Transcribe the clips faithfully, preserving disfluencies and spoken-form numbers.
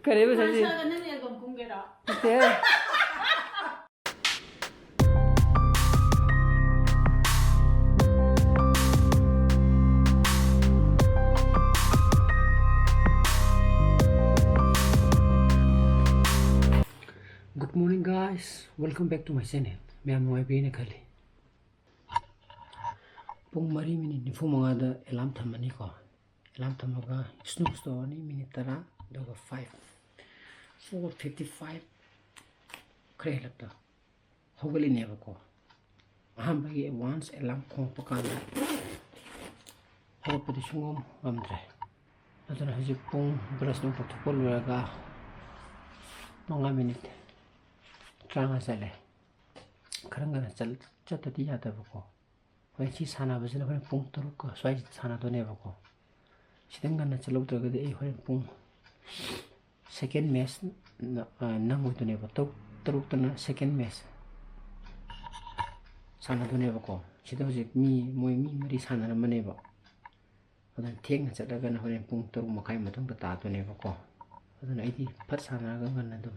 ꯀꯔꯤꯕ ꯁꯖꯤ? ꯅꯪ ꯁꯥꯒ ꯅꯪ ꯑꯦꯜꯕꯝ ꯀꯨꯝꯒꯦꯔꯣ? ꯅꯠꯇꯦ꯫ Good morning, guys. Welcome back to my channel. ꯃꯌꯥꯝ ꯅꯨꯡꯉꯥꯏꯕꯤꯅ ꯈꯜꯂꯤ꯫ ꯄꯨꯡ ꯃꯔꯤ ꯃꯤꯅꯤꯠ ꯅꯤꯐꯨ ꯃꯉꯥꯗ ꯑꯦꯂꯥꯝ ꯊꯝꯃꯅꯤꯀꯣ꯫ ꯑꯦꯂꯥꯝ ꯊꯝꯃꯒ ꯁ꯭ꯅꯨꯖ ꯇꯧꯔꯅꯤ ꯃꯤꯅꯤꯠ ꯇꯔꯥ, ꯑꯗꯨꯒ ꯐꯥꯏꯚ, ꯐꯣꯔ ꯐꯤꯐꯇꯤ ꯐꯥꯏꯚ ꯈꯔ ꯍꯦꯜꯂꯞꯇ ꯍꯧꯒꯠꯂꯤꯅꯦꯕꯀꯣ꯫ ꯑꯍꯥꯟꯕꯒꯤ ꯋꯥꯟꯁ ꯑꯦꯂꯥꯝ ꯈꯣꯡꯉꯛꯄ ꯀꯥꯟꯗ ꯍꯧꯒꯠꯄꯗꯤ ꯁꯨꯡꯉꯝ ꯉꯝꯗ꯭ꯔꯦ꯫ ꯑꯗꯨꯅ ꯍꯧꯖꯤꯛ ꯄꯨꯡ ꯕ꯭ꯔꯁ ꯅꯨꯡ ꯇꯧꯊꯣꯛꯄ ꯂꯣꯏꯔꯒ ꯃꯉꯥ ꯃꯤꯅꯤꯠ ꯇꯔꯥꯃꯉꯥ ꯆꯠꯂꯦ꯫ ꯈꯔ ꯉꯟꯅ ꯆꯠ-, ꯆꯠꯇꯗꯤ ꯌꯥꯗꯕꯀꯣ꯫ ꯍꯣꯔꯦꯟ ꯁꯤ ꯁꯥꯟꯅꯕꯁꯤꯅ ꯍꯣꯔꯦꯟ ꯄꯨꯡ ꯇꯔꯨꯛꯀ ꯁ꯭ꯋꯥꯏꯁꯤꯗ ꯁꯥꯟꯅꯗꯣꯏꯅꯦꯕꯀꯣ꯫ ꯁꯤꯗ ꯉꯟꯅ ꯆꯠꯍꯧꯗ꯭ꯔꯒꯗꯤ ꯑꯩ ꯍꯣꯔꯦꯟ ꯄꯨꯡ ꯁꯦꯀꯦꯟ ꯃꯦꯠꯆ ꯅ-, ꯑ, ꯅꯪꯉꯣꯏꯗꯣꯏꯅꯦꯕ꯫ ꯇꯔꯨꯛ, ꯇꯔꯨꯛꯇꯅ ꯁꯦꯀꯦꯟ ꯃꯦꯠꯆ ꯁꯥꯟꯅꯗꯣꯏꯅꯦꯕꯀꯣ꯫ ꯁꯤꯗ ꯍꯧꯖꯤꯛ ꯃꯤ, ꯃꯣꯏ ꯃꯤ ꯃꯔꯤ ꯁꯥꯟꯅꯔꯝꯃꯅꯦꯕ꯫ ꯑꯗꯨꯅ ꯊꯦꯡꯅ ꯆꯠꯂꯒꯅ ꯍꯣꯔꯦꯟ ꯄꯨꯡ ꯇꯔꯨꯛ ꯃꯈꯥꯏ ꯃꯇꯨꯡꯗ ꯇꯥꯗꯣꯏꯅꯦꯕꯀꯣ꯫ ꯑꯗꯨꯅ ꯑꯩꯗꯤ ꯐꯠ ꯁꯥꯟꯅꯔꯒ ꯉꯟꯅ ꯑꯗꯨꯝ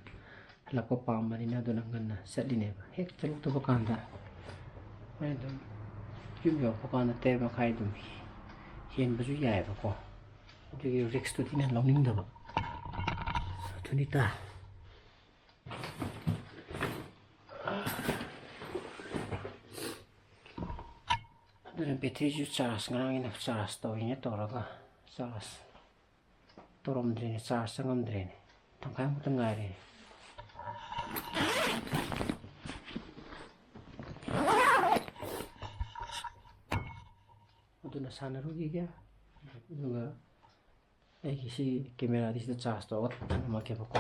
ꯍꯜꯂꯛꯄ ꯄꯥꯝꯕꯅꯤꯅ ꯑꯗꯨꯅ ꯉꯟꯅ ꯆꯠꯂꯤꯅꯦꯕ꯫ ꯍꯦꯛ ꯆꯠꯂꯨꯗꯕ ꯀꯥꯟꯗ ꯍꯣꯔꯦꯟ ꯑꯗꯨꯝ ꯌꯨꯝ ꯌꯧꯔꯛꯄ ꯀꯥꯟꯗ ꯇꯔꯦꯠ ꯃꯈꯥꯏ ꯑꯗꯨꯝ ꯍꯦꯟꯕꯁꯨ ꯌꯥꯏꯑꯕꯀꯣ꯫ ꯑꯗꯨꯒꯤ ꯔꯤꯛꯁꯇꯨꯗꯤ ꯑꯩꯅ ꯂꯧꯅꯤꯡꯗꯕ꯫ ꯑꯗꯨꯅꯤꯗ꯫ ꯑꯗꯨꯅ ꯕꯦꯇ꯭ꯔꯤꯁꯨ ꯆꯥꯔꯖ, ꯉꯔꯥꯡ ꯑꯩꯅ ꯆꯥꯔꯖ ꯇꯧꯔꯤꯅꯦ ꯇꯧꯔꯒ ꯆꯥꯔꯖ ꯇꯧꯔꯝꯗ꯭ꯔꯦꯅꯦ, ꯆꯥꯔꯖ ꯆꯪꯉꯝꯗ꯭ꯔꯦꯅꯦ꯫ ꯇꯪꯈꯥꯏꯃꯨꯛꯇ ꯉꯥꯏꯔꯦꯅꯦ꯫ ꯑꯗꯨꯅ ꯁꯥꯟꯅꯔꯨꯈꯤꯒꯦ꯫ ꯑꯗꯨꯒ ꯑꯩꯒꯤ ꯁꯤ ꯀꯦꯃꯦꯔꯥꯗꯤ ꯁꯤꯗ ꯆꯥꯔꯖ ꯇꯧꯔꯒ ꯊꯝꯃꯒꯦꯕꯀꯣ꯫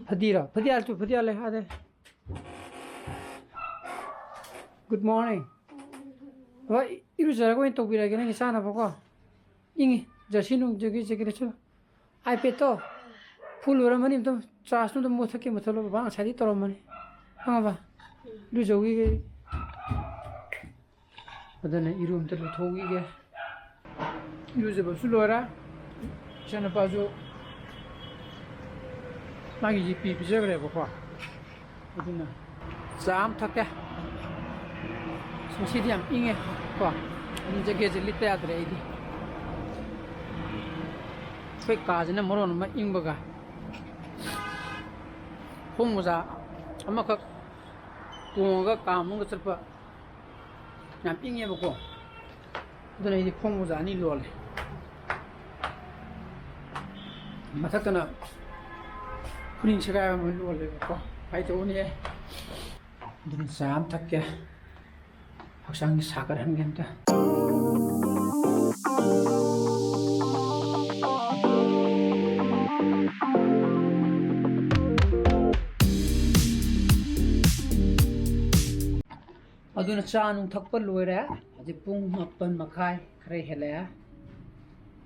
ꯐꯗꯤꯔꯣ? ꯐꯗꯤ ꯑꯥꯜ ꯇꯨ, ꯐꯗꯤ ꯑꯥꯜ ꯂꯩ, ꯑꯥꯗ꯫ Good morning. ꯍꯣꯏ, ꯏꯔꯨꯖꯔꯒ ꯑꯣꯏꯅ ꯇꯧꯕꯤꯔꯒꯦ ꯅꯪꯒꯤ ꯆꯥꯅꯕꯀꯣ꯫ ꯏꯪꯉꯤ꯫ ꯖꯔꯁꯤ ꯅꯨꯡꯖꯒꯤ ꯖꯦꯀꯦꯠꯁꯨ꯫ iPad ꯇꯣ full ꯑꯣꯏꯔꯝꯃꯅꯤ, ꯑꯝꯇ ꯆꯥꯔꯖꯇꯨ ꯑꯝꯇ ꯃꯨꯊꯠꯀꯦ, ꯃꯨꯊꯠꯂꯣ꯫ ꯕꯕꯥ ꯉꯁꯥꯏꯗꯤ ꯇꯧꯔꯝꯃꯅꯤ꯫ ꯈꯪꯉꯕ? ꯏꯔꯨꯖꯧꯈꯤꯒꯦ꯫ ꯑꯗꯨꯅ ꯏꯔꯨ ꯑꯝꯇ ꯂꯨꯊꯣꯛꯈꯤꯒꯦ꯫ ꯏꯔꯨꯖꯕꯁꯨ ꯂꯣꯏꯔꯦ꯫ ꯏꯆꯥꯅꯨꯄꯥꯁꯨ ꯃꯥꯒꯤ ꯖꯤꯄꯤ ꯄꯤꯖꯈ꯭ꯔꯦꯕꯀꯣ, ꯑꯗꯨꯅ ꯆꯥ ꯑꯃ ꯊꯛꯀꯦ꯫ ꯑꯁ, ꯉꯁꯤꯗꯤ ꯌꯥꯝ ꯏꯪꯉꯦ ꯀꯣ, ꯑꯗꯨꯝ ꯖꯦꯀꯦꯠꯁꯦ ꯂꯤꯠꯇ ꯌꯥꯗ꯭ꯔꯦ ꯑꯩꯗꯤ꯫ ꯑꯩꯈꯣꯏ ꯀꯥꯁꯤꯅ ꯃꯔꯣꯟ ꯑꯃ ꯏꯪꯕꯒ, ꯈꯣꯡ ꯃꯣꯖꯥ ꯑꯃꯈꯛ ꯇꯣꯡꯉꯒ ꯀꯥ ꯃꯅꯨꯡꯗ ꯆꯠꯄ ꯌꯥꯝ ꯏꯪꯉꯦꯕꯀꯣ꯫ ꯑꯗꯨꯅ ꯑꯩꯗꯤ ꯈꯣꯡ ꯃꯣꯖꯥ ꯑꯅꯤ ꯂꯣꯜꯂꯦ꯫ ꯃꯊꯛꯇꯅ ꯈꯨꯅꯤꯡ ꯁꯦꯒꯥꯏꯕ ꯑꯃ ꯂꯣꯜꯂꯦꯕꯀꯣ꯫ ꯀꯃꯥꯏꯅ ꯇꯧꯅꯤ? ꯑꯗꯨꯅ ꯆꯥ ꯑꯃ ꯊꯛꯀꯦ, ꯍꯛꯆꯥꯡꯁꯦ ꯁꯥꯒꯠꯍꯟꯒꯦ ꯑꯝꯇ꯫ ꯑꯗꯨꯅ ꯆꯥ ꯅꯨꯡ ꯊꯛꯄ ꯂꯣꯏꯔꯦ꯫ ꯍꯧꯖꯤꯛ ꯄꯨꯡ ꯃꯥꯄꯟ ꯃꯈꯥꯏ ꯈꯔ ꯍꯦꯜꯂꯛꯑꯦ꯫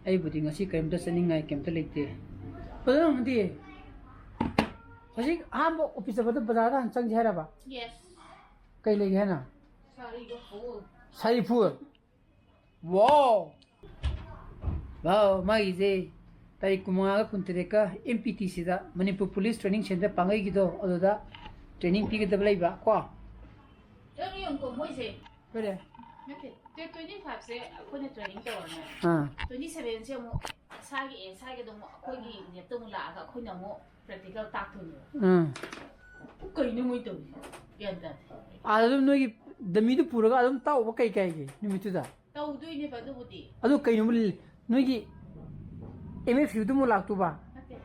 ꯑꯩꯕꯨꯗꯤ ꯉꯁꯤ ꯀꯔꯤꯝꯇ ꯆꯠꯅꯤꯡꯉꯥꯏ ꯀꯔꯤꯝꯇ ꯂꯩꯇꯦ꯫ ꯐꯖꯅ ꯍꯪꯗꯤ ꯍꯧꯖꯤꯛ ꯑꯍꯥꯟꯕ ꯑꯣꯐꯤꯁ ꯆꯠꯄꯗ ꯕꯖꯥꯔꯗ ꯍꯥꯟꯅ ꯆꯪꯁꯦ ꯍꯥꯏꯔꯕ? Yes. ꯀꯩ ꯂꯩꯒꯦ ꯍꯥꯏꯅ? ꯁꯥꯔꯤꯒ ꯐꯨꯜ꯫ ꯁꯥꯔꯤ ꯐꯨꯜ? ꯋꯥꯎ! ꯋꯥꯎ, ꯃꯥꯒꯤꯁꯦ ꯇꯥꯔꯤꯛ ꯀꯨꯟꯃꯉꯥꯒ ꯀꯨꯟꯇꯔꯦꯠꯀ ꯑꯦꯝ ꯄꯤ ꯇꯤ ꯁꯤꯗ, ꯃꯅꯤꯄꯨꯔ ꯄꯨꯂꯤꯁ ꯇ꯭ꯔꯦꯅꯤꯡ ꯁꯦꯟꯇꯔ ꯄꯥꯡꯒꯩꯒꯤꯗꯣ, ꯑꯗꯨꯗ ꯇ꯭ꯔꯦꯅꯤꯡ ꯄꯤꯒꯗꯕ ꯂꯩꯕ ꯀꯣ꯫ ꯆꯠꯂꯨ ꯌꯦꯡꯉꯨꯀꯣ, ꯃꯣꯏꯁꯦ꯫ ꯀꯔꯤ? ꯅꯠꯇꯦ, ꯗꯦꯠ ꯇ꯭ꯋꯦꯟꯇꯤ ꯐꯥꯏꯚꯁꯦ ꯑꯩꯈꯣꯏꯅ ꯇ꯭ꯔꯦꯅꯤꯡ ꯇꯧꯔꯅꯤ꯫ ꯑꯥ꯫ ꯇ꯭ꯋꯦꯟꯇꯤ ꯁꯚꯦꯟꯁꯦ ꯑꯃꯨꯛ ꯏꯁꯥꯒꯤ, ꯑꯦ, ꯏꯁꯥꯒꯤꯗꯣ ꯑꯃꯨꯛ ꯑꯩꯈꯣꯏꯒꯤ ꯂꯦꯞꯇ ꯑꯃꯨꯛ ꯂꯥꯛꯑꯒ ꯑꯩꯈꯣꯏꯅ ꯑꯃꯨꯛ ꯄ꯭ꯔꯦꯛꯇꯤꯀꯦꯜ ꯇꯥꯛꯇꯣꯏꯅꯦꯕ꯫ ꯎꯝ꯫ ꯀꯩꯅꯣ ꯃꯣꯏ ꯇꯧꯔꯤꯁꯦ? ꯒ꯭ꯌꯥꯟ ꯇꯥꯗꯦ꯫ ꯑꯥꯗ ꯑꯗꯨꯝ ꯅꯣꯏꯒꯤ ꯗꯃꯤꯗꯨ ꯄꯨꯔꯒ ꯑꯗꯨꯝ ꯇꯥꯛꯎꯕ ꯀꯩ ꯀꯥꯏꯒꯦ ꯅꯨꯃꯤꯠꯇꯨꯗ? ꯇꯧꯗꯣꯏꯅꯦꯕ ꯑꯗꯨꯕꯨꯗꯤ꯫ ꯑꯗꯨ ꯀꯩꯅꯣ ꯅꯣꯏꯒꯤ ꯑꯦꯝ ꯑꯦꯐ ꯌꯨꯗꯨ ꯑꯃꯨꯛ ꯂꯥꯛꯇꯨꯕ? ꯅꯠꯇꯦ꯫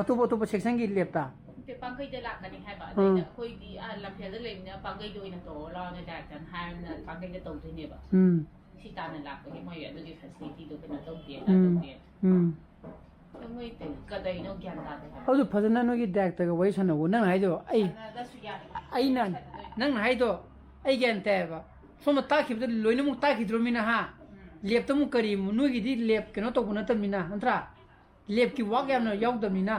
ꯑꯇꯣꯞꯄ, ꯑꯇꯣꯞꯄ ꯁꯦꯛꯁꯟꯒꯤ ꯂꯦꯞꯇ? ꯅꯠꯇꯦ, ꯄꯥꯡꯒꯩꯗ ꯂꯥꯛꯀꯅꯤ ꯍꯥꯏꯕ꯫ ꯎꯝ꯫ ꯑꯗꯩꯗ ꯑꯩꯈꯣꯏꯗꯤ, ꯑꯥ, ꯂꯝꯐꯦꯜꯗ ꯂꯩꯕꯅꯤꯅ ꯄꯥꯡꯒꯩꯗ ꯑꯣꯏꯅ ꯇꯧꯔꯣ ꯂꯥꯛꯑꯣꯅꯦ ꯗꯥꯏꯔꯦꯛꯇꯔꯅ ꯍꯥꯏꯔꯕꯅꯤꯅ ꯄꯥꯡꯒꯩꯗ ꯇꯧꯗꯣꯏꯅꯦꯕ꯫ ꯎꯝ꯫ ꯁꯤ ꯇꯥꯟꯅ ꯂꯥꯛꯄꯒꯤ ꯃꯣꯏ ꯑꯗꯨꯒꯤ ꯐꯦꯁꯤꯂꯤꯇꯤꯗꯣ ꯀꯩꯅꯣ ꯇꯧꯗꯦ, ꯎꯝ꯫ ꯇꯧꯗꯦ꯫ ꯎꯝ꯫ ꯑꯗꯣ ꯃꯣꯏ ꯀꯗꯩꯅꯣ ꯒ꯭ꯌꯥꯟ ꯇꯥꯗꯦ ꯍꯥꯏꯕ꯫ ꯑꯗꯨ ꯐꯖꯅ ꯅꯣꯏꯒꯤ ꯗꯥꯏꯔꯦꯛꯇꯔꯒ ꯋꯥꯔꯤ ꯁꯥꯟꯅꯧꯋꯣ꯫ ꯅꯪꯅ ꯍꯥꯏꯗꯣ ꯑꯩ, ꯁꯥꯟꯅꯗ꯭ꯔꯁꯨ ꯌꯥꯔꯦ꯫ ꯑꯩꯅ, ꯁꯥꯟꯅꯗꯣꯏꯅꯦ꯫ ꯅꯪꯅ ꯍꯥꯏꯗꯣ ꯑꯩ ꯒ꯭ꯌꯥꯟ ꯇꯥꯏꯌꯦꯕ꯫ ꯁꯣꯝꯗ ꯇꯥꯛꯈꯤꯕꯗ ꯂꯣꯏꯅꯃꯛ ꯇꯥꯛꯈꯤꯗ꯭ꯔꯣꯃꯤꯅ, ꯍꯥ? ꯎꯝ꯫ ꯂꯦꯞꯇ ꯑꯃꯨꯛ ꯀꯔꯤ ꯑꯃꯨꯛ? ꯅꯣꯏꯒꯤꯗꯤ ꯂꯦꯞ ꯀꯩꯅꯣ ꯇꯧꯕ ꯅꯠꯇꯕꯅꯤꯅ, ꯅꯠꯇ꯭ꯔꯥ? ꯂꯦꯞꯀꯤ ꯋꯥꯛ ꯌꯥꯝꯅ ꯌꯥꯎꯗꯕꯅꯤꯅ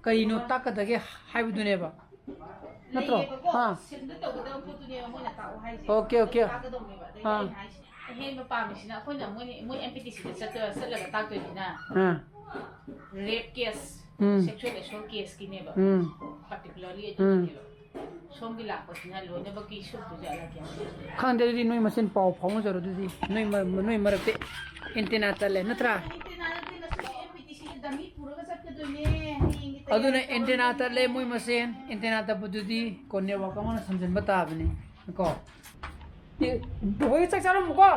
ꯀꯔꯤꯅꯣ ꯇꯥꯛꯀꯗꯒꯦ ꯍꯥꯏꯕꯗꯨꯅꯦꯕ꯫ ꯅꯠꯇ꯭ꯔꯣ? ꯂꯩꯌꯦꯕꯀꯣ, ꯑꯥ꯫ ꯁꯤꯜꯗ ꯇꯧꯒꯗꯕ ꯄꯣꯠꯇꯨꯅꯦꯕ ꯃꯣꯏꯅ ꯇꯥꯛꯑꯣ ꯍꯥꯏꯁꯦ꯫ Okay, okay. ꯑꯗꯨ ꯇꯥꯛꯀꯗꯧꯅꯦꯕ꯫ ꯑꯗꯩꯗꯤ ꯑꯥ꯫ ꯑꯩꯅ ꯍꯥꯏꯁꯦ, ꯍꯦꯟꯕ ꯄꯥꯝꯃꯤꯁꯤꯅ ꯑꯩꯈꯣꯏꯅ ꯃꯣꯏ ꯃꯣꯏ ꯑꯦꯝ ꯄꯤ ꯇꯤ ꯁꯤꯗ ꯆꯠꯇꯣꯏꯔ ꯆꯠꯂꯒ ꯇꯥꯛꯇꯣꯏꯁꯤꯅ ꯑꯥ ꯔꯦꯞ ꯀꯦꯁ ꯎꯝ ꯁꯦꯛꯁꯨꯋꯦꯜ ꯑꯦꯁꯣꯜ ꯀꯦꯁꯀꯤꯅꯦꯕ ꯎꯝ ꯄꯥꯔꯇꯤꯀꯨꯂꯔꯂꯤ ꯎꯝ ꯑꯗꯨꯒꯤꯅꯦꯕ꯫ ꯁꯣꯝꯒꯤ ꯂꯥꯛꯄꯁꯤꯅ ꯂꯣꯏꯅꯃꯛꯀꯤ ꯁꯨꯠꯇꯨ ꯆꯠꯂꯒꯦ꯫ ꯈꯪꯗꯦ ꯑꯗꯨꯗꯤ ꯅꯣꯏ ꯃꯁꯦꯟ ꯄꯥꯎ ꯐꯥꯎꯅꯖꯔꯣ ꯑꯗꯨꯗꯤ ꯅꯣꯏ ꯃ- ꯅꯣꯏ ꯃꯔꯛꯇ ꯑꯦꯟꯇꯦꯅꯥ ꯇꯠꯂꯦ ꯅꯠꯇ꯭ꯔꯥ? ꯑꯦꯟꯇꯦꯅꯥ ꯅꯠꯇꯦ ꯉꯁꯤꯗꯤ ꯑꯦꯝ ꯄꯤ ꯇꯤ ꯁꯤꯗ ꯗꯃꯤ ꯄꯨꯔꯒ ꯆꯠꯀꯗꯣꯏꯅꯦ ꯍꯌꯦꯡꯒꯤ ꯑꯗꯨꯅ ꯇꯌꯥꯔꯤ ꯑꯦꯟꯇꯦꯅꯥ ꯇꯧꯔꯅꯤ꯫ ꯇꯠꯂꯦ ꯃꯣꯏ ꯃꯁꯦꯟ ꯑꯦꯟꯇꯦꯅꯥ ꯇꯠꯄꯗꯨꯗꯤ ꯀꯣ ꯅꯦꯠꯋꯥꯛ ꯑꯃꯅ ꯁꯝꯖꯤꯟꯕ ꯇꯥꯕꯅꯤ ꯀꯣ꯫ ꯑꯦ, ꯕꯣꯏ ꯆꯥꯛ ꯆꯥꯔꯝꯃꯨꯀꯣ꯫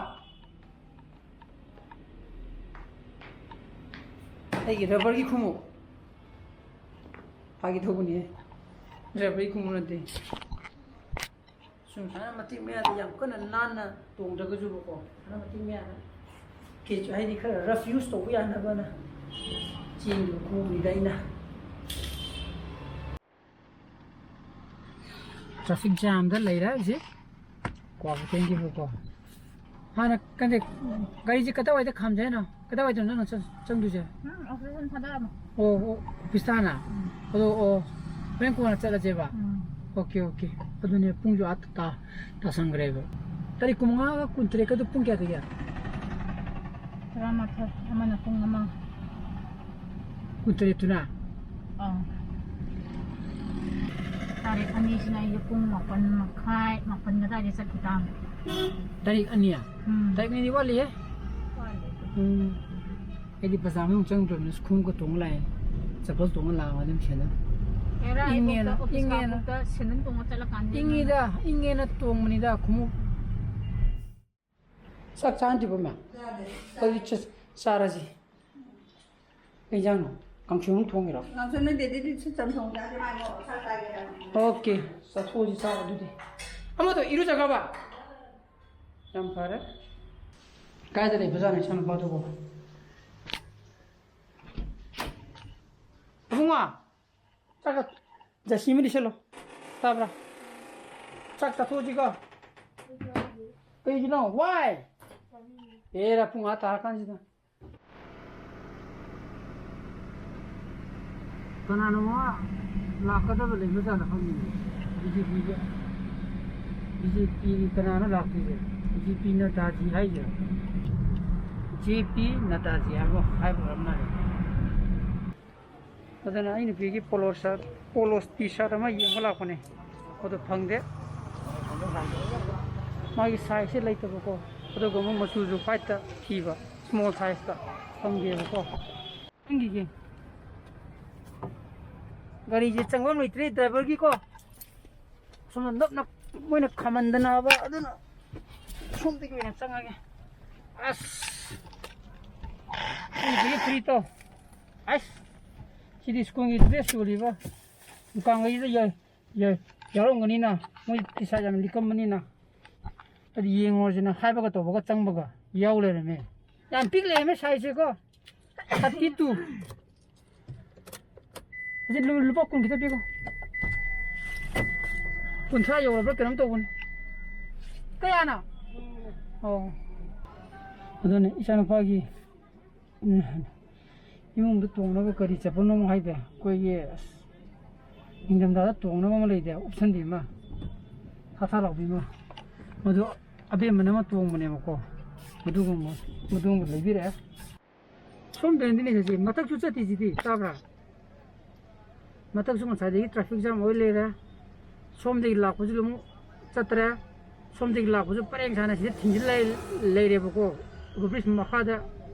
ꯑꯩꯒꯤ ꯔꯕꯔꯒꯤ ꯈꯣꯡꯎꯞ ꯐꯥꯒꯤ ꯊꯧꯕꯅꯤ ꯔꯕꯔꯒꯤ ꯈꯣꯡꯎꯞ ꯅꯠꯇꯦ꯫ ꯁꯨꯝ ꯁꯨꯃꯥꯏꯅ ꯃꯇꯤꯛ ꯃꯌꯥꯗ ꯌꯥꯝ ꯀꯟꯅ ꯅꯥꯟꯅ ꯇꯣꯡꯗ꯭ꯔꯒꯁꯨꯕꯀꯣ ꯁꯨꯃꯥꯏꯅ ꯃꯇꯤꯛ ꯃꯌꯥꯗ ꯀꯦꯁꯨ ꯍꯥꯏꯗꯤ ꯈꯔ ꯔꯐ ꯌꯨꯁ ꯇꯧꯕ ꯌꯥꯅꯕꯅ ꯆꯦꯟꯈꯤꯕ ꯈꯣꯡꯎꯞꯅꯤꯗ ꯑꯩꯅ꯫ ꯇ꯭ꯔꯥꯐꯤꯛ ꯖꯥꯝꯗ ꯂꯩꯔꯦ ꯍꯧꯖꯤꯛ ꯀ꯭ꯋꯥꯀꯩꯊꯦꯜꯒꯤꯕꯨꯀꯣ꯫ ꯍꯥꯟꯅ ꯀꯩꯅꯣ ꯒꯥꯔꯤꯁꯦ ꯀꯗꯥꯏꯋꯥꯏꯗ ꯈꯥꯝꯖꯦ ꯍꯥꯏꯅꯣ? ꯀꯗꯥꯏꯋꯥꯏꯗꯅꯣ ꯅꯪꯅ ꯆꯪ- ꯆꯪꯗꯣꯏꯁꯦ? ꯎꯝ, ꯑꯣꯐꯤꯁ ꯊꯥꯗꯔꯝꯃꯣ꯫ ꯑꯣ ꯑꯣ ꯑꯣꯐꯤꯁ ꯇꯥꯅ? ꯎꯝ꯫ ꯑꯗꯣ ꯑꯣ ꯍꯣꯔꯦꯟ ꯀꯣꯟꯅ ꯆꯠꯂꯁꯦꯕ? ꯎꯝ꯫ Okay okay. ꯑꯗꯨꯅꯦ ꯄꯨꯡꯁꯨ ꯑꯥ ꯇꯥ ꯇꯥꯁꯟꯈ꯭ꯔꯦꯕ꯫ ꯇꯥꯔꯤꯛ ꯀꯨꯟꯃꯉꯥꯒ ꯀꯨꯟꯇꯔꯦꯠꯀꯗꯨ ꯄꯨꯡ ꯀꯌꯥꯗꯒꯤ? ꯇꯔꯥꯃꯥꯊꯣꯏ ꯑꯃꯅ ꯄꯨꯡ ꯑꯃ꯫ ꯀꯨꯟꯇꯔꯦꯠꯇꯨꯅ? ꯑꯥ꯫ ꯇꯥꯔꯤꯛ ꯑꯅꯤꯁꯤꯅ ꯑꯩꯁꯦ ꯄꯨꯡ ꯃꯥꯄꯟ ꯃꯈꯥꯏ ꯃꯥꯄꯟ ꯑꯗꯥꯏꯗ ꯆꯠꯈꯤ ꯇꯥꯕꯅꯤ꯫ ꯇꯥꯔꯤꯛ ꯑꯅꯤ? ꯎꯝ꯫ ꯇꯥꯔꯤꯛ ꯑꯅꯤꯗꯤ ꯋꯥꯠꯂꯤꯍꯦ꯫ ꯋꯥꯠꯂꯤ꯫ ꯎꯝ꯫ ꯑꯩꯗꯤ ꯕꯖꯥꯔ ꯃꯅꯨꯡ ꯆꯪꯗ꯭ꯔꯕꯅꯤ ꯈꯣꯡꯎꯞꯀ ꯇꯣꯡꯉ ꯂꯥꯛꯑꯦ꯫ ꯆꯄꯜ ꯇꯣꯡꯉ ꯂꯥꯛꯑꯒ ꯑꯗꯨꯝ ꯁꯦꯟꯅ꯫ ꯑꯦꯔꯥ, ꯑꯩꯕꯣꯛꯇ ꯏꯪꯉꯦꯅ, ꯑꯣꯐꯤꯁ ꯏꯪꯉꯦꯅ꯫ ꯀꯥꯡꯕꯣꯛꯇ ꯁꯦꯟꯗꯟ ꯇꯣꯡꯉ ꯆꯠꯂꯀꯥꯟꯗ ꯏꯪꯉꯤꯗ, ꯏꯪꯉꯦꯅ ꯇꯣꯡꯕꯅꯤꯗ ꯈꯣꯡꯎꯞ꯫ ꯆꯥꯛ ꯆꯥꯗ꯭ꯔꯤꯕꯣ ꯃꯌꯥꯝ? ꯆꯥꯗꯦ꯫ ꯑꯗꯨꯗꯤ ꯆ- ꯆꯥꯔꯁꯤ꯫ ꯀꯩ ꯏꯟꯖꯥꯡꯅꯣ? ꯀꯥꯡꯁꯣꯏ ꯑꯃꯨꯛ ꯊꯣꯡꯉꯤꯔꯣ? ꯀꯥꯡꯁꯣꯏ ꯅꯠꯇꯦ, ꯑꯗꯨꯗꯤ ꯁꯤ ꯆꯝꯊꯣꯡ ꯆꯥꯁꯦ ꯍꯥꯏꯕ, ꯁꯥ ꯆꯥꯒꯦ ꯍꯥꯏꯕ꯫ ꯑꯣꯀꯦ, ꯆꯥꯊꯣꯛꯑꯁꯤ ꯆꯥꯕ ꯑꯗꯨꯗꯤ꯫ ꯑꯃꯗꯣ ꯏꯔꯨꯖꯈ꯭ꯔꯕ? ꯌꯥꯝ ꯐꯔꯦ꯫ ꯀꯥꯏꯗ ꯂꯩꯕꯖꯥꯠꯅꯣ ꯏꯆꯥꯅꯨꯄꯥꯗꯨꯕꯣ? ꯏꯕꯨꯡꯉꯣ! ꯆꯥꯛ ꯆꯥ-, ꯖꯔꯁꯤ ꯑꯃ ꯂꯤꯠꯁꯜꯂꯣ꯫ ꯇꯥꯕ꯭ꯔꯥ? ꯆꯥꯛ ꯆꯥꯊꯣꯛꯑꯁꯤꯀꯣ꯫ ꯀꯩꯒꯤꯅꯣ? Why? ꯑꯦꯔꯥ, ꯄꯨꯡ ꯑꯥ ꯇꯥꯔꯀꯥꯟꯁꯤꯗ꯫ ꯀꯅꯥꯅꯣ ꯂꯥꯛꯀꯗꯕ ꯂꯩꯕꯖꯥꯠꯅꯣ ꯈꯪꯗꯦ꯫ ꯕꯤ ꯖꯦ ꯄꯤꯒ, ꯕꯤ ꯖꯦ ꯄꯤꯒꯤ ꯀꯅꯥꯅꯣ ꯂꯥꯛꯇꯣꯏꯁꯦ? ꯖꯦ ꯄꯤ ꯅꯗꯥꯖꯤ ꯍꯥꯏꯁꯤꯔꯣ? ꯖꯦ ꯄꯤ ꯅꯗꯥꯖꯤ ꯍꯥꯏꯕ, ꯍꯥꯏꯕ ꯑꯣꯏꯔ ꯃꯥꯜꯂꯦ꯫ ꯑꯗꯨꯅ ꯑꯩ ꯅꯨꯄꯤꯒꯤ polo shirt, polo T-shirt ꯑꯃ ꯌꯦꯡꯕ ꯂꯥꯛꯄꯅꯦ, ꯑꯗꯨ ꯐꯪꯗꯦ꯫ ꯃꯥꯒꯤ size ꯁꯦ ꯂꯩꯇꯕꯀꯣ, ꯑꯗꯨꯒ ꯑꯃꯨꯛ ꯃꯆꯨꯁꯨ white ꯇ ꯊꯤꯕ, small size ꯇ ꯐꯪꯗꯦꯕꯀꯣ꯫ ꯆꯪꯈꯤꯒꯦ꯫ ꯒꯥꯔꯤꯁꯦ ꯆꯪꯐꯝ ꯂꯩꯇ꯭ꯔꯦ driver ꯒꯤꯀꯣ꯫ ꯁꯣꯝꯗ ꯅꯞ ꯅꯞ ꯃꯣꯏꯅ ꯈꯥꯝꯃꯟꯗꯅꯕ, ꯑꯗꯨꯅ ꯁꯣꯝꯗꯒꯤ ꯑꯣꯏꯅ ꯆꯪꯉꯒꯦ꯫ ꯑꯁ! ꯑꯩꯒꯤ ꯐꯨꯔꯤꯠꯇꯣ꯫ ꯑꯁ! ꯁꯤꯗꯤ ꯁ꯭ꯀꯨꯜꯒꯤ dress ꯌꯣꯜꯂꯤꯕ ꯗꯨꯀꯥꯟꯈꯩꯁꯤꯗ ꯌꯥꯎ-, ꯌꯥꯎ-, ꯌꯥꯎꯔꯝꯒꯅꯤꯅ, ꯃꯣꯏ T-shirt ꯌꯥꯝ ꯂꯤꯛꯀꯝꯕꯅꯤꯅ꯫ ꯑꯗꯨ ꯌꯦꯡꯉꯨꯔꯁꯤꯅ ꯍꯥꯏꯕꯒ ꯇꯧꯕꯒ ꯆꯪꯕꯒ ꯌꯥꯎ ꯂꯩꯔꯝꯃꯦ꯫ ꯌꯥꯝ ꯄꯤꯛ ꯂꯩꯔꯝꯃꯦ size ꯁꯦꯀꯣ꯫ Thirty two꯫ ꯑꯁꯤ ꯂꯨ-, ꯂꯨꯄꯥ ꯀꯨꯟ ꯈꯤꯇ ꯄꯤꯈꯣ꯫ ꯀꯨꯟꯊ꯭ꯔꯥ ꯌꯧꯔꯕ꯭ꯔꯥ ꯀꯩꯅꯣꯝ ꯇꯧꯕꯅꯤ꯫ ꯀꯌꯥꯅꯣ? ꯑꯣ꯫ ꯑꯗꯨꯅꯦ ꯏꯆꯥꯅꯨꯄꯥꯒꯤ, ꯎꯝ, ꯏꯃꯨꯡꯗ ꯇꯣꯡꯅꯕ ꯀꯔꯤ ꯆꯠꯄꯅꯣ ꯍꯥꯏꯗ ꯑꯩꯈꯣꯏꯒꯤ, ꯑꯁ, ꯅꯤꯡꯊꯝꯊꯥꯗ ꯇꯣꯡꯅꯕ ꯑꯃ ꯂꯩꯗ, ꯎꯞꯁꯟꯕꯤ ꯑꯃ, ꯊꯥ ꯊꯥ ꯂꯥꯎꯕꯤ ꯑꯃ, ꯃꯗꯨ ꯑꯕꯦꯝꯃꯅ ꯑꯃ ꯇꯣꯡꯕꯅꯦꯕꯀꯣ꯫ ꯃꯗꯨꯒꯨꯝꯕ, ꯃꯗꯨꯒꯨꯝꯕ ꯂꯩꯕꯤꯔꯛꯑꯦ꯫ ꯁꯣꯝꯗꯅꯤꯅꯦ ꯍꯧꯖꯤꯛ ꯃꯊꯛꯁꯨ ꯆꯠꯇꯤꯁꯤꯗꯤ, ꯇꯥꯕ꯭ꯔꯥ? ꯃꯊꯛꯁꯨ ꯉꯁꯥꯏꯗꯒꯤ traffic jam ꯑꯣꯏ ꯂꯩꯔꯦ꯫ ꯁꯣꯝꯗꯒꯤ ꯂꯥꯛꯄꯁꯨ ꯑꯃꯨꯛ ꯆꯠꯇ꯭ꯔꯦ꯫ ꯁꯣꯝꯗꯒꯤ ꯂꯥꯛꯄꯁꯨ ꯄꯔꯦꯡ ꯁꯥꯅ ꯁꯤꯗ ꯊꯤꯡꯖꯤꯜ ꯂꯩ-, ꯂꯩꯔꯦꯕꯀꯣ꯫ Over bridge ꯃꯈꯥꯗ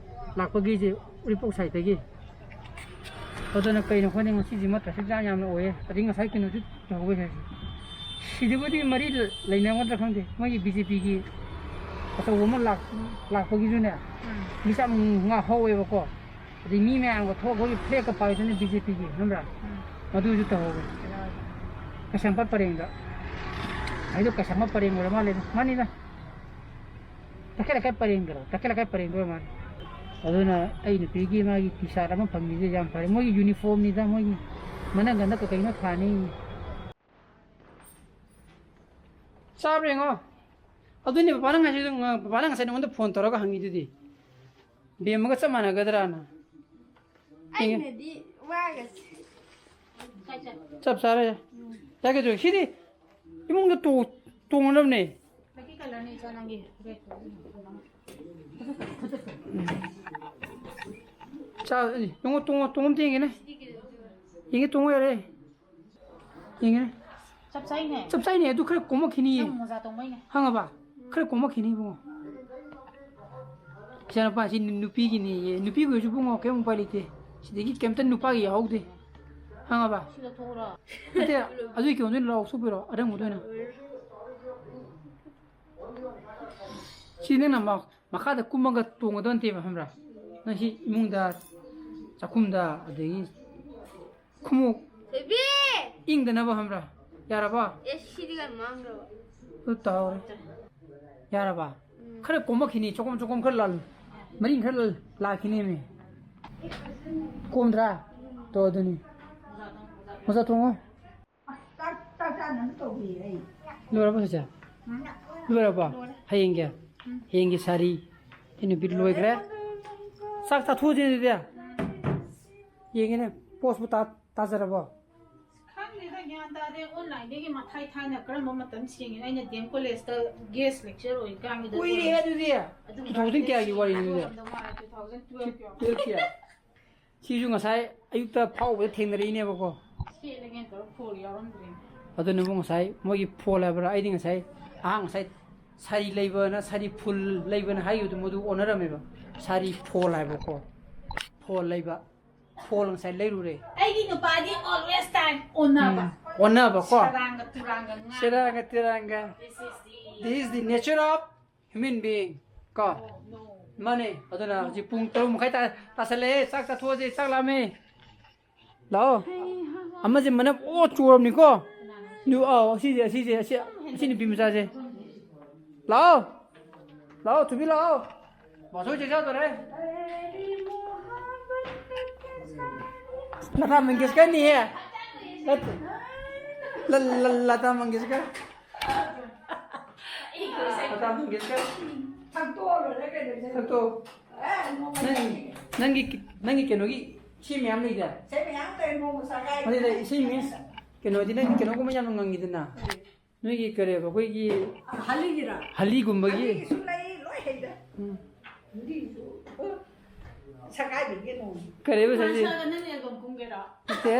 ꯂꯥꯛꯄꯒꯤꯁꯦ, ꯎꯔꯤꯄꯣꯛ side ꯇꯒꯤ꯫ ꯑꯗꯨꯅ ꯀꯩꯅꯣ ꯈꯪꯗꯦ, ꯉꯁꯤꯁꯤꯃ traffic jam ꯌꯥꯝꯅ ꯑꯣꯏꯌꯦ꯫ ꯑꯗꯩ ꯉꯁꯥꯏ ꯀꯩꯅꯣꯁꯨ ꯇꯧꯍꯧꯋꯦ ꯍꯥꯏꯁꯦ꯫ ꯁꯤꯗꯕꯨꯗꯤ ꯃꯔꯤ ꯂꯩꯅꯒꯗ꯭ꯔꯥ ꯈꯪꯗꯦ꯫ ꯃꯣꯏꯒꯤ B J P ꯒꯤ ꯑꯆꯧꯕ ꯑꯃ ꯂꯥꯛ-, ꯂꯥꯛꯄꯒꯤꯁꯨꯅꯦ, ꯎꯝ꯫ ꯃꯤ ꯌꯥꯝ ꯉꯥꯍꯧꯋꯦꯕꯀꯣ꯫ ꯑꯗꯩ ꯃꯤ ꯃꯌꯥꯝꯒ ꯊꯣꯛꯑꯒ ꯑꯩꯈꯣꯏꯒꯤ flag ꯀ ꯄꯥꯏꯗꯅ B J P ꯒꯤ, ꯈꯪꯕ꯭ꯔꯥ? ꯎꯝ꯫ ꯃꯗꯨꯁꯨ ꯇꯧꯍꯧꯋꯦ꯫ ꯀꯩꯁꯥꯝꯄꯥꯠ ꯄꯔꯦꯡꯗ꯫ ꯑꯩꯗꯣ ꯀꯩꯁꯥꯝꯄꯥꯠ ꯄꯔꯦꯡ ꯑꯣꯏꯔ ꯃꯥꯜꯂꯦꯗ꯫ ꯃꯥꯅꯤꯗ꯫ ꯇꯈꯦꯜ ꯂꯩꯀꯥꯏ ꯄꯔꯦꯡꯗꯔꯣ? ꯇꯈꯦꯜ ꯂꯩꯀꯥꯏ ꯄꯔꯦꯡꯗ ꯑꯣꯏꯔ ꯃꯥꯜꯂꯦ꯫ ꯑꯗꯨꯅ ꯑꯩ ꯅꯨꯄꯤꯒꯤ ꯃꯥꯒꯤ T-shirt ꯑꯃ ꯐꯪꯉꯤꯁꯦ ꯌꯥꯝ ꯐꯔꯦ꯫ ꯃꯣꯏꯒꯤ uniform ꯅꯤꯗ, ꯃꯣꯏꯒꯤ ꯃꯅꯪꯒꯟꯗ ꯀꯩ ꯀꯩꯅꯣ ꯊꯥꯅꯤ꯫ ꯆꯥꯕ꯭ꯔꯥ ꯌꯦꯡꯉꯣ꯫ ꯑꯗꯨꯅꯦ ꯄꯄꯥꯅ ꯉꯁꯥꯏ, ꯄꯄꯥꯅ ꯉꯁꯥꯏ ꯅꯉꯣꯟꯗ phone ꯇꯧꯔꯒ ꯍꯪꯉꯤꯗꯨꯗꯤ꯫ ꯕꯦꯝꯃꯒ ꯆꯞ ꯃꯥꯟꯅꯒꯗ꯭ꯔꯥꯅ꯫ ꯑꯩꯅꯗꯤ ꯋꯥꯒꯁꯦ꯫ ꯆꯞ ꯆꯥꯔꯦ꯫ ꯌꯥꯏ ꯀꯩꯗꯧꯔꯒꯦ? ꯁꯤꯗꯤ ꯏꯃꯨꯡꯗ ꯇꯣ-, ꯇꯣꯡꯅꯕꯅꯦ꯫ ꯀꯂꯔꯅꯤ ꯏꯆꯥ ꯅꯪꯒꯤ ꯔꯦꯗ ꯀꯂꯔ꯫ ꯆꯥ, ꯇꯣꯡꯉꯣ, ꯇꯣꯡꯉꯣ, ꯇꯣꯡꯉꯣ ꯑꯝꯇ ꯌꯦꯡꯒꯦꯅꯦ꯫ ꯌꯦꯡꯒꯦ, ꯇꯣꯡꯉꯣ ꯌꯥꯔꯦ꯫ ꯌꯦꯡꯒꯦꯅꯦ꯫ ꯆꯞ ꯆꯥꯏꯅꯦ꯫ ꯆꯞ ꯆꯥꯏꯅꯦ, ꯑꯗꯨ ꯈꯔ ꯀꯣꯝꯃꯛꯈꯤꯅꯤꯌꯦ꯫ ꯅꯪ ꯃꯣꯖꯥ ꯇꯣꯡꯕꯩꯅꯦ꯫ ꯈꯪꯉꯕ? ꯈꯔ ꯀꯣꯝꯃꯛꯈꯤꯅꯤ ꯏꯕꯨꯡꯉꯣ꯫ ꯏꯆꯥꯅꯨꯄꯥꯁꯤ ꯅꯨ-, ꯅꯨꯄꯤꯒꯤꯅꯦꯌꯦ꯫ ꯅꯨꯄꯤꯒꯤ ꯑꯣꯏꯔꯁꯨ ꯏꯕꯨꯡꯉꯣ ꯀꯩꯝ ꯎꯄꯥꯏ ꯂꯩꯇꯦ꯫ ꯁꯤꯗꯒꯤ ꯀꯩꯝꯇ ꯅꯨꯄꯥꯒꯤ ꯌꯥꯎꯍꯧꯗꯦ꯫ ꯈꯪꯉꯕ? ꯁꯤ ꯂꯧꯊꯣꯛꯎꯔꯣ? ꯅꯠꯇꯦ, ꯑꯗꯨꯒꯤ ꯀꯩꯅꯣꯗꯣ ꯑꯣꯏꯅ ꯂꯧꯊꯣꯛꯄꯤꯔꯣ, ꯑꯔꯪꯕꯗꯣ ꯑꯣꯏꯅ꯫ ꯁꯤ ꯅꯪꯅ ꯃ-, ꯃꯈꯥꯗ ꯀꯨꯝꯃꯒ ꯇꯣꯡꯒꯗꯕ ꯅꯠꯇꯦꯕ, ꯈꯪꯕ꯭ꯔꯥ? ꯅꯪ ꯁꯤ ꯏꯃꯨꯡꯗ, ꯆꯥꯛꯈꯨꯝꯗ, ꯑꯗꯒꯤ ꯈꯨꯃꯨꯛ ꯕꯦꯕꯤ! ꯏꯪꯗꯅꯕ, ꯈꯪꯕ꯭ꯔꯥ? ꯌꯥꯔꯕ? ꯑꯦ, ꯁꯤꯗꯤ ꯀꯩ ꯃꯥꯡꯈ꯭ꯔꯕ? ꯑꯗꯨ ꯇꯧꯔꯦ꯫ ꯌꯥꯔꯕ? ꯎꯝ꯫ ꯈꯔ ꯀꯣꯝꯃꯛꯈꯤꯅꯤ, ꯆꯣꯀꯣꯝ ꯆꯣꯀꯣꯝ ꯈꯔ ꯂꯥꯜ-, ꯃꯔꯤꯡ ꯈꯔ ꯂꯥꯜ-, ꯂꯥꯛꯈꯤꯅꯦꯃꯤ꯫ ꯀꯣꯝꯗ꯭ꯔꯥ? ꯇꯣ, ꯑꯗꯨꯅꯤ꯫ ꯃꯣꯖꯥ ꯇꯣꯡꯉꯣ꯫ ꯑꯁ, ꯆꯥꯛ, ꯆꯥꯛ ꯆꯥꯅꯕ ꯇꯧꯔꯤ ꯑꯩ꯫ ꯂꯣꯏꯔꯕꯣ ꯆꯦꯆꯦ? ꯎꯝ꯫ ꯂꯣꯏꯔꯕꯣ? ꯂꯣꯏꯔꯦ꯫ ꯍꯌꯦꯡꯒꯤ? ꯎꯝ꯫ ꯍꯌꯦꯡꯒꯤ ꯁꯥꯔꯤ꯫ ꯑꯩ ꯅꯨꯄꯤ ꯂꯣꯏꯈ꯭ꯔꯦ꯫ ꯆꯥꯛ ꯆꯥꯊꯣꯛꯑꯁꯤ ꯑꯗꯨꯗꯤ꯫ ꯎꯝ꯫ ꯌꯦꯡꯒꯦꯅꯦ꯫ ꯄꯣꯁꯄꯨ ꯇꯥ-, ꯇꯥꯖꯔꯕꯣ? ꯈꯪꯗꯦꯗ, ꯒ꯭ꯌꯥꯟ ꯇꯥꯗꯦ꯫ ꯑꯣꯟꯂꯥꯏꯟꯗꯒꯤ ꯃꯊꯥꯏ ꯊꯥꯏꯅ ꯀꯔꯝꯕ ꯃꯇꯝ ꯁꯦꯡꯉꯤꯅꯣ? ꯑꯩꯅ ꯗꯤ ꯑꯦꯝ ꯀꯣꯂꯦꯖꯇ ꯒꯦꯁ ꯂꯦꯛꯆꯔ ꯑꯣꯏꯔꯤꯀꯥꯟꯒꯤꯗ ꯀꯨꯏꯔꯦ ꯑꯣꯏꯔꯝ-, ꯑꯗꯨꯗꯤ꯫ ꯑꯗꯨꯝ ꯇꯨ ꯊꯥꯎꯖꯟ ꯀꯌꯥꯒꯤ ꯋꯥꯔꯤꯅꯣ ꯑꯗꯨꯗꯤ? ꯑꯣꯏꯔꯝꯗꯧ ꯃꯥꯜꯂꯦ, ꯇꯨ ꯊꯥꯎꯖꯟ ꯇꯨꯋꯦꯜꯐꯀꯤ꯫ ꯇꯨꯋꯦꯜꯐꯀꯤ꯫ ꯁꯤꯁꯨ ꯉꯁꯥꯏ ꯑꯌꯨꯛꯇ ꯐꯥꯎꯕꯗ ꯊꯦꯡꯅꯔꯛꯏꯅꯦꯕꯀꯣ꯫ ꯁꯦꯠꯂꯒꯦꯅ ꯇꯧꯔ ꯐꯣꯜ ꯌꯥꯎꯔꯝꯗ꯭ꯔꯦꯅꯦ꯫ ꯑꯗꯨꯅꯕꯨ ꯉꯁꯥꯏ ꯃꯣꯏꯒꯤ ꯐꯣꯜ ꯍꯥꯏꯕ꯭ꯔꯥ, ꯑꯩꯗꯤ ꯉꯁꯥꯏ, ꯑꯍꯥꯡ ꯉꯁꯥꯏ ꯁꯥꯔꯤ ꯂꯩꯕꯅ, ꯁꯥꯔꯤ ꯐꯨꯜ ꯂꯩꯕꯅ ꯍꯥꯏꯈꯤꯕꯗꯣ ꯃꯗꯨ ꯑꯣꯟꯅꯔꯝꯃꯦꯕ꯫ ꯁꯥꯔꯤ ꯐꯣꯜ ꯍꯥꯏꯕꯀꯣ꯫ ꯐꯣꯜ ꯂꯩꯕ꯫ ꯐꯣꯜ ꯉꯁꯥꯏ ꯂꯩꯔꯨꯔꯦ꯫ ꯑꯩꯒꯤ ꯅꯨꯄꯥꯗꯤ always time ꯑꯣꯟꯅꯕ꯫ ꯎꯝ, ꯑꯣꯟꯅꯕꯀꯣ꯫ ꯁꯦꯔꯥꯡꯒ ꯇꯨꯔꯥꯡꯒ ꯉꯥꯡꯕ꯫ ꯁꯦꯔꯥꯡꯒ ꯇꯨꯔꯥꯡꯒ꯫ This is the This is the nature of human being꯫ ꯀꯣ? ꯃꯥꯅꯦ꯫ ꯑꯗꯨꯅ ꯍꯧꯖꯤꯛ ꯄꯨꯡ ꯇꯔꯨꯛ ꯃꯈꯥꯏ ꯇꯥ-, ꯇꯥꯁꯜꯂꯛꯑꯦ꯫ ꯆꯥꯛ ꯆꯥꯊꯣꯛꯑꯁꯦ, ꯆꯥꯛ ꯂꯥꯝꯃꯦ꯫ ꯂꯥꯛꯑꯣ꯫ ꯑꯃꯁꯦ ꯃꯅꯞ ꯑꯣ ꯆꯣꯔꯕꯅꯤꯀꯣ꯫ ꯅꯨ-, ꯑꯥꯎ, ꯑꯁꯤꯁꯦ, ꯑꯁꯤꯁꯦ, ꯑꯁꯤ, ꯑꯁꯤ ꯅꯨꯄꯤ ꯃꯆꯥꯁꯦ꯫ ꯂꯥꯛꯑꯣ꯫ ꯂꯥꯛꯑꯣ, ꯊꯨꯕꯤ ꯂꯥꯛꯑꯣ꯫ ꯕꯥꯁꯣꯏ ꯆꯦ ꯆꯥꯗꯣꯔꯦ꯫ ꯂꯇꯥ ꯃꯪꯒꯦꯁꯀꯔꯅꯤꯍꯦ꯫ ꯂꯠ-, ꯂ-, ꯂ-, ꯂꯇꯥ ꯃꯪꯒꯦꯁꯀꯔ꯫ ꯂꯇꯥ ꯃꯪꯒꯦꯁꯀꯔ꯫ ꯁꯛꯇꯣꯛꯑꯣ꯫ ꯅꯪ, ꯅꯪꯒꯤ, ꯅꯪꯒꯤ ꯀꯩꯅꯣꯒꯤ ꯏꯁꯩ ꯃꯌꯥꯝ ꯂꯩꯗ꯫ ꯏꯁꯩ ꯃꯌꯥꯝ ꯂꯩ, ꯅꯣꯡꯃ ꯁꯛꯀꯥꯏ꯫ ꯑꯗꯨꯗ ꯏꯁꯩ ꯃꯤꯁ ꯀꯩꯅꯣꯗꯤ ꯅꯪ ꯀꯩꯅꯣꯒꯨꯝꯕ ꯌꯥꯝꯅ ꯉꯪꯉꯤꯗꯅ꯫ ꯅꯣꯏꯒꯤ ꯀꯔꯤꯕ, ꯑꯩꯈꯣꯏꯒꯤ ꯍꯜꯂꯤꯒꯤꯔꯥ? ꯍꯜꯂꯤꯒꯨꯝꯕꯒꯤ? ꯍꯜꯂꯤꯒꯤꯁꯨ ꯂꯩ, ꯂꯣꯏ ꯍꯩꯗ꯫ ꯎꯝ꯫ ꯍꯜꯂꯤꯒꯤꯁꯨ, ꯑ, ꯁꯒꯥꯏꯕꯒꯤ ꯅꯣꯡ꯫ ꯀꯔꯤꯕ ꯁꯖꯤ? ꯃꯥꯁꯥꯒ ꯅꯪ ꯑꯦꯜꯕꯝ ꯀꯨꯝꯒꯦꯔꯣ? ꯅꯠꯇꯦ꯫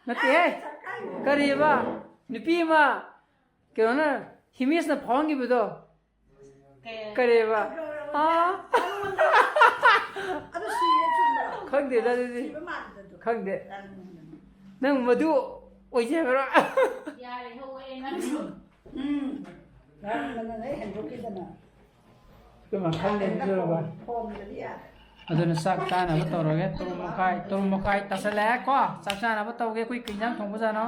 ꯅꯠꯇꯦꯍꯦ꯫ ꯁꯒꯥꯏꯕ꯫ ꯀꯔꯤꯕ? ꯅꯨꯄꯤ ꯑꯃ ꯀꯩꯅꯣꯅ, ꯍꯤꯃꯦꯁꯅ ꯐꯥꯎꯍꯟꯈꯤꯕꯗꯣ꯫ ꯀꯩ? ꯀꯔꯤꯕ? ꯑꯥ꯫ ꯑꯗꯨ ꯁꯤꯔꯦ ꯆꯨꯝꯕ꯭ꯔꯣ? ꯈꯪꯗꯦꯗ ꯑꯗꯨꯗꯤ꯫ ꯁꯤꯕ ꯃꯥꯟꯕꯗꯣ꯫ ꯈꯪꯗꯦ꯫ ꯅꯪ ꯃꯗꯨ ꯑꯣꯏꯖꯕ꯭ꯔꯥ? ꯌꯥꯔꯦ, ꯍꯧꯔꯦ ꯅꯪꯁꯨ꯫ ꯎꯝ꯫ ꯅꯪꯅ ꯍꯦꯟꯗꯣꯛꯈꯤꯗꯅ꯫ ꯑꯗꯨꯃ ꯈꯪꯗꯦ, ꯑꯗꯨꯒ꯫ ꯐꯣꯟꯗꯗꯤ ꯌꯥꯔꯦ꯫ ꯑꯗꯨꯅ ꯆꯥꯛ ꯆꯥꯅꯕ ꯇꯧꯔꯒꯦ꯫ ꯇꯔꯨꯛ ꯃꯈꯥꯏ, ꯇꯔꯨꯛ ꯃꯈꯥꯏ ꯇꯥꯁꯜꯂꯛꯑꯦ ꯀꯣ꯫ ꯆꯥꯛ ꯆꯥꯅꯕ ꯇꯧꯒꯦ꯫ ꯑꯩꯈꯣꯏ ꯀꯩ ꯏꯟꯖꯥꯡ ꯊꯣꯡꯕꯖꯥꯠꯅꯣ?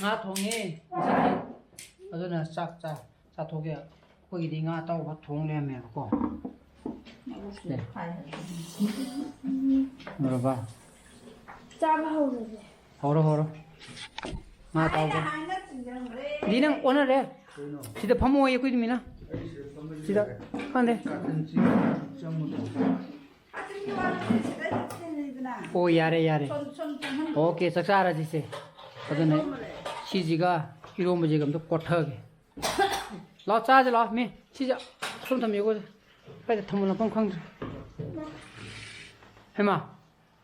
ꯉꯥ ꯊꯣꯡꯉꯦ ꯉꯁꯤꯗꯤ꯫ ꯑꯗꯨꯅ ꯆꯥꯛ ꯆꯥ-, ꯆꯥꯊꯣꯛꯀꯦ꯫ ꯑꯩꯈꯣꯏꯒꯤꯗꯤ ꯉꯥ ꯑꯇꯥꯎꯕ ꯊꯣꯡ ꯂꯩꯔꯝꯃꯦꯕꯀꯣ꯫ ꯁꯦ꯫ ꯂꯣꯏꯔꯕ? ꯆꯥꯕ ꯍꯧꯔꯒꯦ꯫ ꯍꯧꯔꯣ, ꯍꯧꯔꯣ꯫ ꯉꯥ ꯑꯇꯥꯎꯕ꯫ ꯍꯥꯏꯅ ꯍꯥꯏꯅ ꯆꯤꯡꯖꯪꯈ꯭ꯔꯦ꯫ ꯗꯤ ꯅꯪ ꯑꯣꯟꯅꯔꯦ꯫ ꯁꯤꯗ ꯐꯝꯃꯣ ꯑꯩꯈꯣꯏ ꯃꯤꯅ꯫ ꯁꯤꯗ꯫ ꯈꯪꯗꯦ꯫ ꯑꯣ, ꯌꯥꯔꯦ, ꯌꯥꯔꯦ꯫ ꯑꯣꯀꯦ, ꯆꯥꯛ ꯆꯥꯔꯁꯤꯁꯦ꯫ ꯑꯗꯨꯅ ꯁꯤꯁꯤꯒ ꯏꯔꯣꯝꯕꯁꯤꯒ ꯑꯝꯇ ꯀꯣꯠꯊꯒꯦ꯫ ꯂꯥꯛꯑꯣ, ꯆꯥꯁꯦ ꯂꯥꯛꯑꯣ꯫ ꯃꯤ, ꯁꯤꯁꯦ ꯁꯣꯝ ꯊꯝꯕꯤꯌꯨꯀꯣ꯫ ꯀꯥꯏꯗ ꯊꯝꯕꯅꯣ ꯃꯐꯝ ꯈꯪꯗ꯭ꯔꯦ꯫ ꯍꯩꯃꯥ,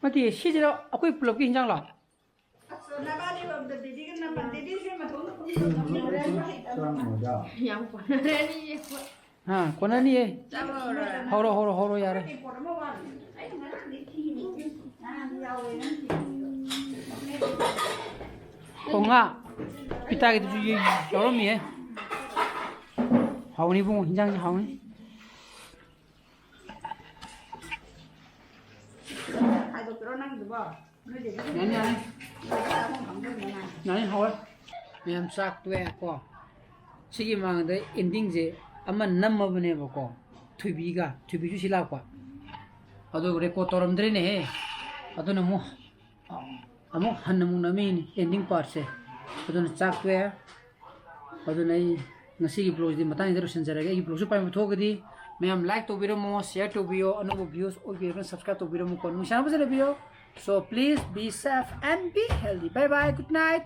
ꯅꯠꯇꯦ, ꯁꯤꯁꯤꯔꯣ ꯑꯩꯈꯣꯏ ꯄꯨꯂꯞꯀꯤ ꯍꯤꯟꯖꯥꯡꯂꯣ? ꯑꯁ, ꯅꯕꯥꯅꯤ ꯕꯕꯗ ꯗꯤꯗꯤꯒ ꯅꯝꯃ, ꯗꯤꯗꯤꯁꯦ ꯃꯇꯣꯝꯇ ꯈꯨꯝ ꯉꯝꯃꯔꯣꯏ꯫ ꯌꯥꯝ ꯀꯣꯟꯅꯔꯅꯤꯌꯦ꯫ ꯍꯥ, ꯀꯣꯟꯅꯅꯤꯌꯦ꯫ ꯆꯥꯕ ꯍꯧꯔꯣ꯫ ꯍꯧꯔꯣ, ꯍꯧꯔꯣ, ꯍꯧꯔꯣ, ꯌꯥꯔꯦ꯫ ꯔꯦꯀꯣꯔꯗ ꯑꯃ ꯋꯥꯠꯂꯤ꯫ ꯑꯩꯅ ꯉꯔꯥꯡꯗꯩ ꯊꯤꯔꯤꯅꯤ꯫ ꯅꯍꯥꯟ ꯌꯥꯎꯋꯦ, ꯅꯪ ꯊꯤꯔꯤꯅꯤ꯫ ꯑꯣ, ꯉꯥ ꯄꯤꯇꯥꯒꯤꯗꯨꯁꯨ ꯌꯦ-, ꯌꯥꯎꯔꯝꯃꯤꯍꯦ꯫ ꯍꯥꯎꯅꯤ ꯏꯕꯨꯡꯉꯣ, ꯍꯤꯟꯖꯥꯡꯁꯦ ꯍꯥꯎꯅꯤ꯫ ꯈꯥꯏꯗꯣꯛꯄꯤꯔꯣ ꯅꯪꯒꯤꯗꯨꯕꯣ? ꯌꯥꯅꯤ, ꯌꯥꯅꯤ꯫ ꯌꯥꯅꯤ, ꯍꯥꯎꯋꯦ꯫ ꯃꯌꯥꯝ ꯆꯥꯛ ꯇꯣꯛꯑꯦꯀꯣ꯫ ꯁꯤꯒꯤ ꯃꯃꯥꯡꯗ ꯑꯦꯟꯗꯤꯡꯁꯦ ꯑꯃ ꯅꯝꯃꯕꯅꯦꯕꯀꯣ, ꯊꯣꯏꯕꯤꯒ, ꯊꯣꯏꯕꯤꯁꯨ ꯁꯤ ꯂꯥꯛꯄ꯫ ꯑꯗꯨ ꯔꯦꯀꯣꯔꯗ ꯇꯧꯔꯝꯗ꯭ꯔꯦꯅꯦꯍꯦ꯫ ꯑꯗꯨꯅ ꯑꯃꯨꯛ, ꯑꯃꯨꯛ ꯍꯟꯅ ꯑꯃꯨꯛ ꯅꯝꯃꯤꯅꯤ ꯑꯦꯟꯗꯤꯡ ꯄꯥꯔꯠꯁꯦ꯫ ꯑꯗꯨꯅ ꯆꯥꯛ ꯇꯣꯛꯑꯦ꯫ ꯑꯗꯨꯅ ꯑꯩ ꯉꯁꯤꯒꯤ ꯕ꯭ꯂꯣꯒꯁꯤꯗꯤ ꯃꯇꯥꯡꯁꯤꯗ ꯂꯣꯏꯁꯤꯟꯖꯔꯒꯦ꯫ ꯑꯩꯒꯤ ꯕ꯭ꯂꯣꯒꯁꯨ ꯄꯥꯝꯕꯤꯕ ꯊꯣꯛꯑꯒꯗꯤ ꯃꯌꯥꯝ ꯂꯥꯏꯛ ꯇꯧꯕꯤꯔꯝꯃꯣ, ꯁꯤꯌꯔ ꯇꯧꯕꯤꯌꯣ, ꯑꯅꯧꯕ ꯚ꯭ꯌꯨꯁ ꯑꯣꯏꯕꯤꯔꯒꯅ ꯁꯕꯁꯀ꯭ꯔꯥꯏꯕ ꯇꯧꯕꯤꯔꯝꯃꯨꯀꯣ꯫ ꯅꯨꯡꯁꯤꯅꯕ ꯆꯠꯅꯕꯤꯌꯣ꯫ So please be safe and be healthy. Bye bye. Good night.